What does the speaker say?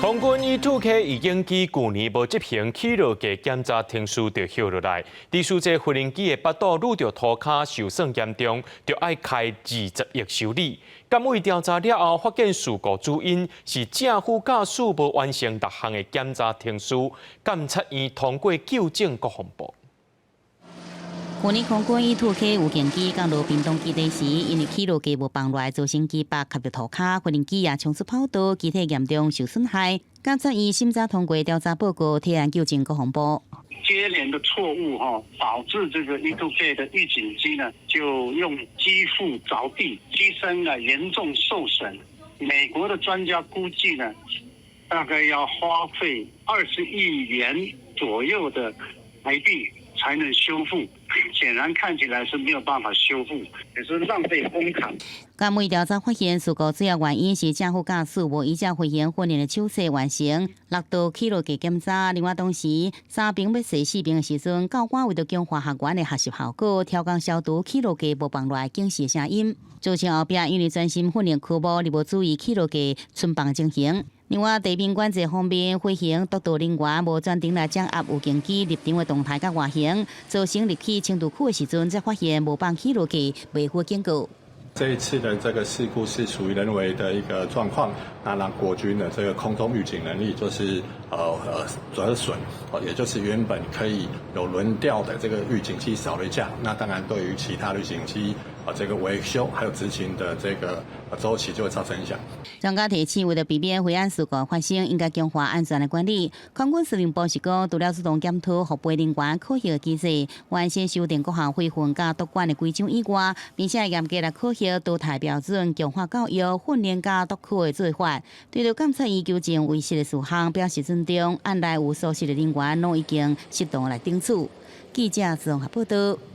空軍 E2K 預警機舊年無執行起落架檢查程序就歇落來，佇輸這飛行機的腹肚擄著塗跤受損嚴重，著愛開20億修理。監委調查了後，發現事故主因是正副駕駛無完成六項的檢查程序，監察院通過糾正國防部。去年空軍 E2K 預警機降落屏東基地時，因為起落架無放落來，造成機腹磕著塗跤，飛行機也衝出跑道，機體嚴重受損害。監察院審查通過調查報告，提案糾正國防部。接連的錯誤哈，導致這個 E2K 的預警機呢，就用機腹著地，機身呢嚴重受損。美國的專家估計呢，大概要花費20億元左右的台幣才能修復。顯然看起來是沒有辦法修復，也是浪費公帑。監委調查發現，事故主要原因是正副駕駛無依照飛行訓練的手冊完成六道起落架檢查。另外，當時三兵欲踅四兵的時陣，教官為著強化學員的學習效果，調工消除起落架無放落來警示聲音，造成後壁因為專心訓練科目，而無注意起落架存放情形。另外，地面管制方面，飛行督導人員無專程來掌握預警機入場的動態佮外形，造成入去輕度區的時陣，才發現無放起落架未符警告。這一次的這個事故是屬於人為的一個狀況，那讓國軍的這個空中預警能力就是折損，也就是原本可以有輪調的這個預警機少了一架，那當然對於其他預警機啊這個維修還有執勤的這個週期就會造成影響。專家提醒，為著避免飛安事故發生，應該強化安全的管理。空軍司令部是講，除了主動檢討後備人員考核的機制，完善修訂各項飛訓佮督管的規章以外，並且嚴格來考核淘汰標準、強化教育、訓練佮督考的做法。對著監察院糾正遺失的事項表示尊重，案內有疏失的人員攏已經適當來懲處。記者綜合報道。